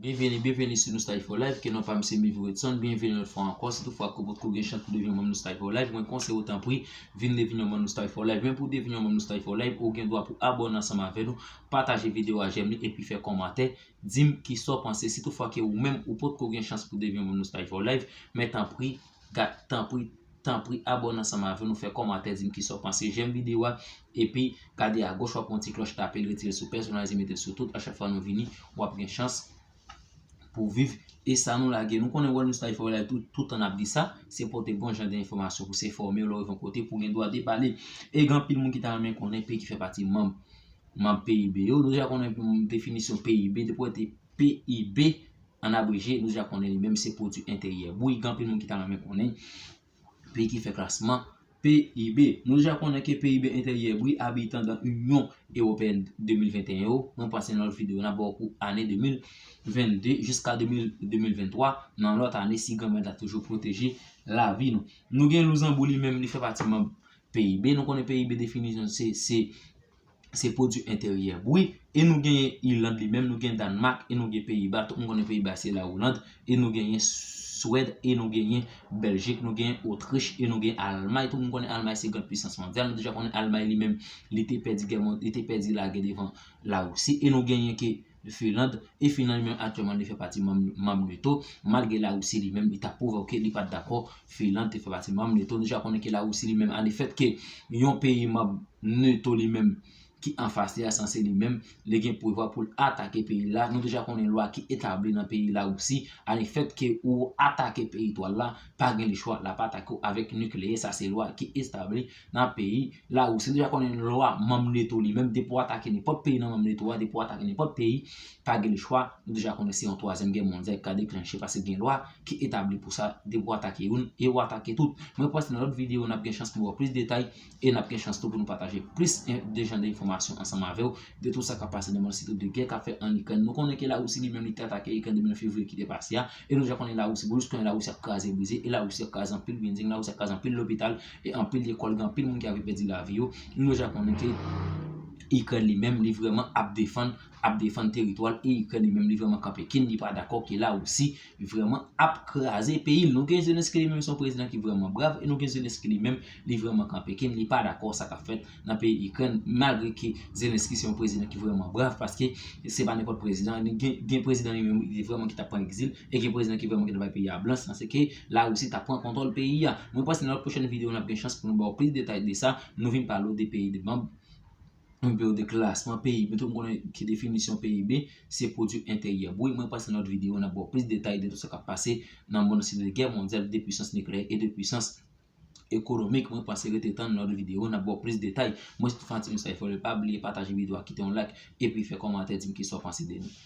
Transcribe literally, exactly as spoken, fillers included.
Byenveni, byenveni sou Nostalgie for Life, ke non pa m se Mivi Redson, byenveni yon lòt fwa ankò. Si toutfwa ke w potko gen chans pou devyen yon manm Nostalgie for Life, mwen konseye w tanpri, vin devyen yon manm Nostalgie for Life. Men pou devyen yon manm Nostalgie for Life, ou gen dwa pou abòne ansanm avè nou, pataje videyo a, jèm li, epi fè kòmantè, di m kisa w panse. Si toutfwa ke ou menm ou potko gen chans pou devyen yon manm Nostalgie for Life, men tanpri, gad, tanpri, tanpri abòne ansanm avè nou, fè kòmantè, di m kisa w panse, jèm videyo a, epi gade agoch, w ap wè yon ti klòch, tape l, retire l sou pèsonalize, mete l sou tout. A chak fwa nou vini, w ap gen chans pou w viv. E sa nou lage, nou konnen World Nostalgie for Life, tout, tout tan n ap di sa, se pote bon jan de enfòmasyon pou se fòme w lè w rive yon kote pou w gen dwa de pale. E gen anpil moun ki ta renmen konnen peyi ki fè pati manm, manm P I B yo. Nou deja konnen definisyon P I B, depi w te P I B, an abreje, nou deja konnen li menm se pwodui enteryè bri. Gen anpil moun ki ta renmen konnen peyi ki fè klasman P I B. Nou deja konnen ke P I B enteryè bri abitan dan Inyon Ewopeyèn de mil venteyen yo. Mwen panse nan lòt videyo, n ap ba w kou ane de mil vennde jiska de mil, de mil venntwa. Nan lòt ane, si Granmèt la toujou pwoteje lavi nou. Nou gen Lizanbo li menm, li fè pati manm P I B. Nou konnen P I B definisyon se, se se pwodui enteryè bri. E nou genyen Iland li menm, nou gen Dànmak, e nou gen Peyiba. Tout moun konnen Peyiba se la Oland. E nou genyen Swèd, e nou genyen Bèljik, nou genyen Otrich, e nou genyen Almay. Tout moun konnen Almay se gran pwisans mondyal. Nou deja konnen Almay li menm, li te pèdi gè mon-, li te pèdi lagè devan Larisi. E nou genyen ke Finland, e Finland li menm aktyèlman li fè pati manm, manm neto, malgre Larisi li menm li ta pwovoke, li pa t dakò Finland te fè pati manm neto. Nou deja konnen ke Larisi li menm, alefèt ke yon peyi manm neto li menm ki anfas li a, sanse li menm, li gen pouvwa pou l atake peyi la. Nou deja konnen lwa ki etabli nan peyi Larisi, alefèt ke ou atake peyi twal la, pa gen lechwa, l ap atake w avèk nikleyè. Sa se lwa ki etabli nan peyi Larisi. Nou deja konnen lwa manm neto li menm, depi w atake nenpòt peyi nan manm neto a, depi w atake nenpòt peyi, pa gen lechwa. Nou deja konnen se yon twazyèm gè mondyal ki ka deklanche, paske gen lwa ki etabli pou sa, depi w atake youn, e w atake tout. Mwen panse nan lòt videyo, n ap gen chans pou w wè plis detay, e n ap gen chans tou pou nou pataje plis en-, de jan de enfòmasyon ansanm avè w, de tout sa k ap pase nan mond, sitou de gè k ap fèt ann Ikrèn. Nou konnen ke Larisi li menm, li te atake Ikrèn depi nan fevriye ki te pase a, e nou deja konnen Larisi, pou jis konnen Larisi ap kraze brize, e Larisi ap kraze anpil bilding, Larisi ap kraze anpil lopital, e anpil lekòl, gen anpil moun ki ap pèdi lavi yo. Nou deja konnen ke Ikrèn li menm, li vrèman ap defann, ap defann teritwa l, e Ikrèn li menm, li vrèman kanpe kin, li pa dakò ke Larisi vrèman ap kraze peyi l. Nou gen Zelensky li menm, se yon prezidan ki vrèman brav, e nou gen Zelensky li menm, li vrèman kanpe kin, li pa dakò sa k ap fèt nan peyi Ikrèn, malgre ke Zelensky se yon prezidan ki vrèman brav, paske se pa nenpòt prezidan, li gen, gen prezidan li menm, li vrèman ki t ap pran egzil, e gen prezidan ki vrèman ki t ap bay peyi a blan, sanse ke Larisi t ap pran kontwòl peyi a. Mwen panse nan lòt pwochèn videyo, n ap gen chans pou nou ba w plis detay de sa, nou vin pale w de peyi de manm, nou pale w de klasman P I B, tout moun konnen ki definisyon P I B, se pwodui enteryè bri. Mwen panse nan lòt videyo, n ap ba w plis detay de tout sa k ap pase nan mond, sitou de gè mondyal, de pwisans nikleyè e de pwisans ekonomik. Mwen panse rete tann lòt videyo, n ap ba w plis detay. Mwen se Fatim Saifole, pa bliye pataje videyo a, kite yon like, epi fè kòmantè, di m kisa w panse de nou.